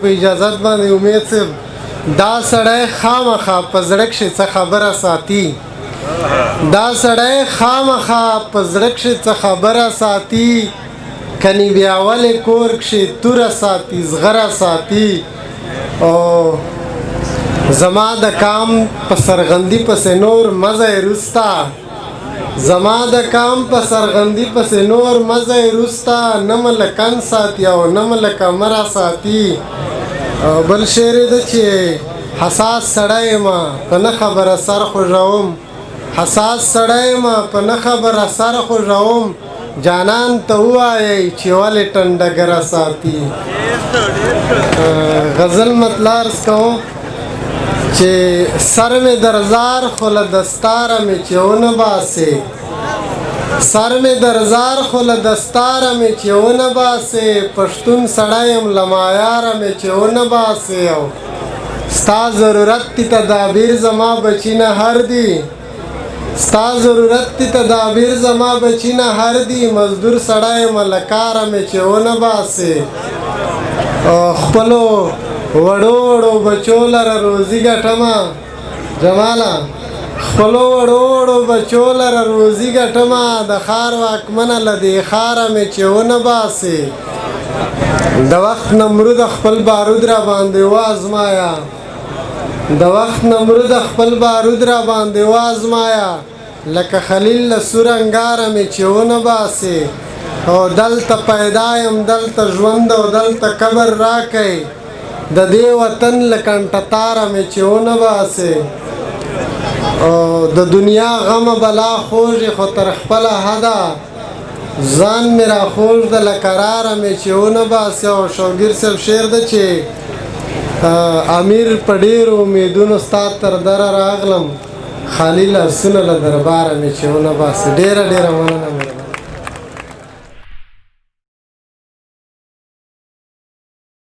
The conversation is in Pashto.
په اجازت باندې امید صاحب، دا سړی خامخا په زړه کښې څه خبره ساتي، دا سړی خامخا په زړه کښې څه خبره ساتي، کني بیا ولې کور کښې توره ساتي، زغره ساتي. او زما د کام په سرغندي پسې نور مزه روستا، زما د کام په سرغندي پسې نور مزه روستا، نه ملکن ساتي او نه ملک مرا ساتي. او بل شعر ده چې حساس سړی یم په نه خبره سر خوږوم، حساس سړی یم په نه خبره سر خوږوم، جانان ته ووایئ چې ولې ټنډګره ساتي. غزل مطلع عرض کوم چې سر مې درزار خو له دستاره مې چې ونه باسې، سر مې درزار خو له دستاره مې چې ونه باسې، پښتون سړی یم له معیاره مې چې ونه باسې. او ستا ضرورت دي تدابیر زما بچی نه هر دي، ستا ضرورت دي تدابیر زما بچی نه هر دي، مزدور سړی یم له کاره مې چې ونه باسې. او خپلو وړو وړو بچو لره روزي ګټمه جماله، خپلو وړو وړو بچو لره روزي ګټمه، د ښار واکمنه له دې ښاره مې چې ونه باسې. د وخت نمرود خپل بارود را باندې وازمایا، د وخت نمرود خپل بارود را باندې وازمایا، لکه خلیل له سور انګاره مې چې ونه باسې. او دلته پیدا یم دلته ژوند او دلته قبر راکئ، د دې وطن له کنټه تاره مې چې ونه باسې. او د دنیا غمه بلا خوږې خو تر خپله حده، ځان مې را خوږ ده له قراره مې چې ونه باسې. او شوګیر صاحب شعر ده چې امیر په ډېرو امیدونو ستا تر دره راغلم، خالي لاسونه له درباره مې چې ونه باسې. ډېره ډېره مننه مهرباني.